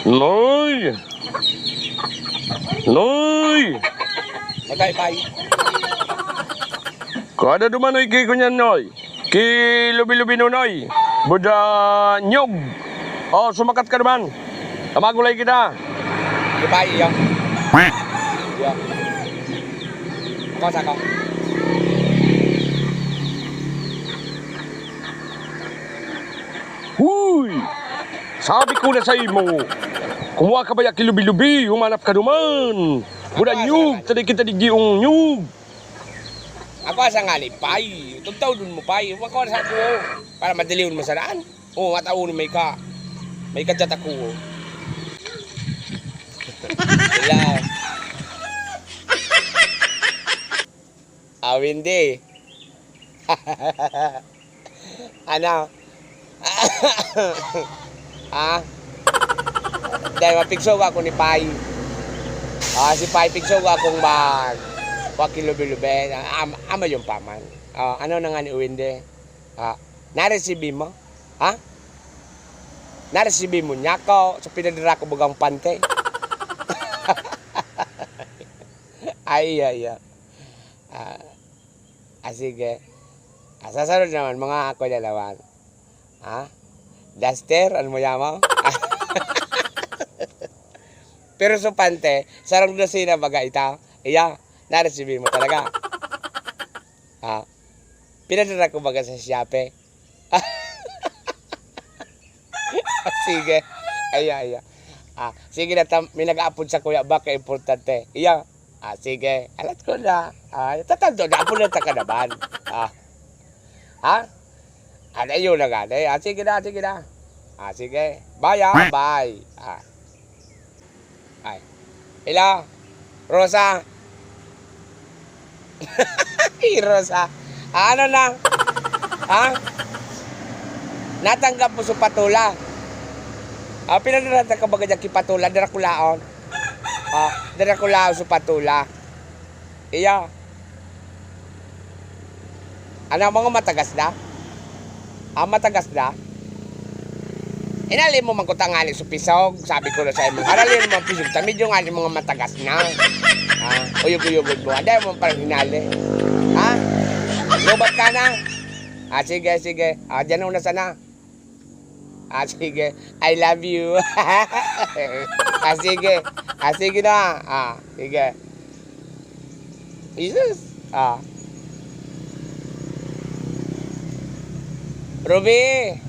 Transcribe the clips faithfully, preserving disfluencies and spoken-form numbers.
Noy! Noy! Magay, bay. Kada duman, oy, ki kunyan, noy. Ki lubi-lubi, nonoy. Buda nyog. Oh, sumakat ka duman. Tamagulay kita. Di, bay, iyo. Iyo. Ako, sako. Huy! Sabi ko na sa imo, kumuha ka baya ki lubi-lubi, humanap ka duman. Buda nyog, taday kita digdi ong nyog. Ako asa nga ni, pay. Tugtaw dun mo, pay. Ako sa ako. Para madalion mo sa daan. Oo, mataon may ka. May ka-chat ako. Wala. Ah, Wendy. Ano? Ah? Dahil mapigso ako ni Pai. Ah, si Pai, pigso akong mag-, wa ki lubi-lubi. Ah, am-, ama yung paman. Ah, ano na nga ni Wendy? Ah, naresibi mo? Ha? Naresibi mo niya ako sa pinadara ko bagang pante? Ay, ay, ay. Ah, ah, sige. Ah, sa sunod naman, mga ako na naman. Ha? Duster, ano mo yaman? Pero sa pante, sarong dosena baga ita. Iya, naresibi mo talaga. Ah, pinadara ko baga sa Shopee. Sige. Aya, aya. Ah, sige na, tam-, may nag-aapod sa kuya, baka importante. Iya. Ah, sige. Alat ko na. Ah, tatando na, apod na ta ka naman. Ah. Ha? Ano yun na gani? Ah, sige na, sige na. Ah, sige. Bye, ah. Bye. Ah. Ay. Hello? Rosa? Hey, Rosa. Ah, ano na? Ha? Natanggap mo sa patula? Ah, pinadala ka baga dyan ki patula, dara kulaon. Ah, dara kulaon sa patula. Iya. Ano, mga matagas na? Ah, matagas na? Inali mo man ko tangali sa pisog, sabi ko na sa imo. Arali mo ang pisog, ta medyo nga mga matagas na. Ah, uyog-uyogod mo. Anday mo pa rin hinali. Ha? Lobat ka na? Ah, sige, sige. Ah, dyan na sana. Ah, sige. I love you. Ah, sige. Ah, sige na. Ah, sige. Jesus. Ah. Ruby.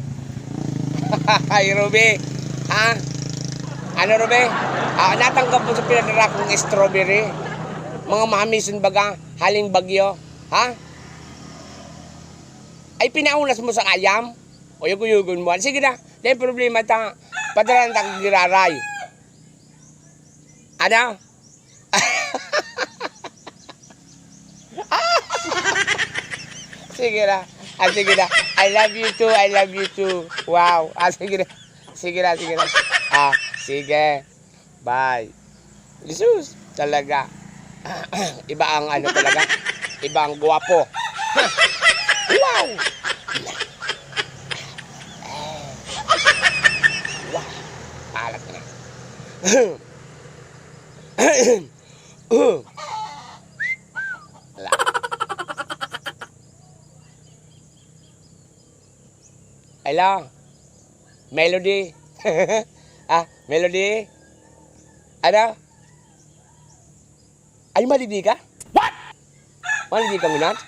Ay, Ruby. Ha? Ano, Ruby? Ah, natanggap mo sa pinadara kong strawberry? Mga mamisin baga, haling bagyo. Ha? Ay, pinaunas mo sa ayam? Uyog-uyogon mo. Sige na. Dahil problema ta. Padala na ta giraray. Ano? Sige na. Ah, sige na. I love you too. I love you too. Wow. Ah, sige na. Sige na, sige na. Ah, sige. Bye. Jesus, talaga. Iba ang ano talaga. Iba ang gwapo. Wow! Wow! Palat na. Wala. Hello? Melody? Ah, Melody? Ano? Ay, malidi ka? What? Malidi ka ngunyan?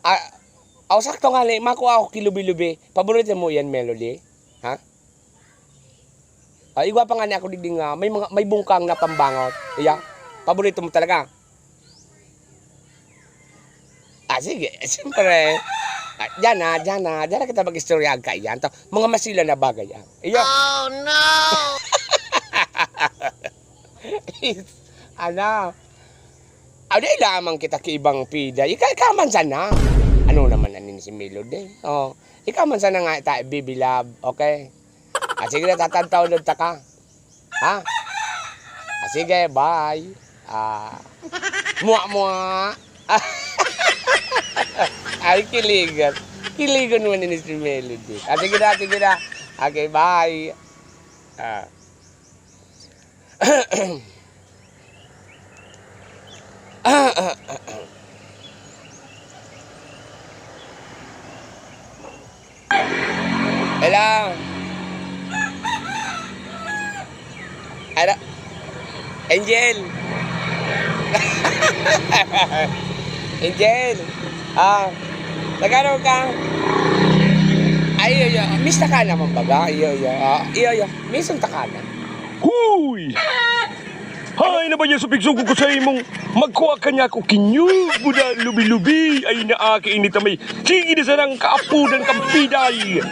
Ah, aw, sakto nga, li, makua ako ki lubi-lubi. Paborito mo yan, Melody? Ha? Ah, igwa pa nga ni ako digdi nga may mga, may bungkang na pambangot. Iya? Paborito mo talaga? Ah, sige. Siyempre. Ah, diyan na, diyan na. Diyan na kita mag-istorya ang kaiyan. To, mga masila na bagay yan. Iya? Oh, no! Ano? Ah, di lamang kita ki ibang pida. Ika, ika man sana. Ano naman anin si Melody? Oh, ika man sana nga ta, baby love. Okay? Ah, sige na, tatantaw na ta ka. Ha? Ah, sige, bye. Ah, mua, mua. Ay, kiligan. Kiligan mo ni si Melody. Ah, sige na, sige na. Okay, bye. Ah. Hello. Ano? Angel. Angel. Ah, taga ano ka? Ay, iyo, iyo. Miss ta ka naman baga. Iyo, iyo. Ah, iyo, iyo. Miss ta ka na. Huy! Hay na ba niya sa pigsugo ko sa imong magkuha ka niya ako kinyog, buda, lubi-lubi. Ay, naaki ini tamay. Sige na sanang kaapudan kang piday.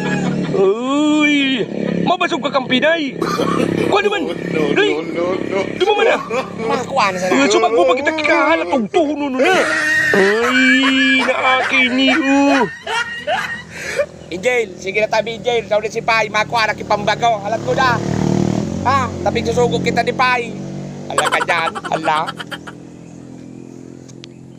Uy, mabasog ka kang piday. Kuha naman. Dali. Di mo man na. Makakuha na sana. Uy, sumagbo pa kita kikahalat og tuhon na. Ay, naaki ini, oh. Angel, sige na tabi, Angel. Sa ulit si Pai, makuha na kipambago. Halat mo na. Ha? Tapi susugo kita ni Pai. Ala ka dyan. Ala.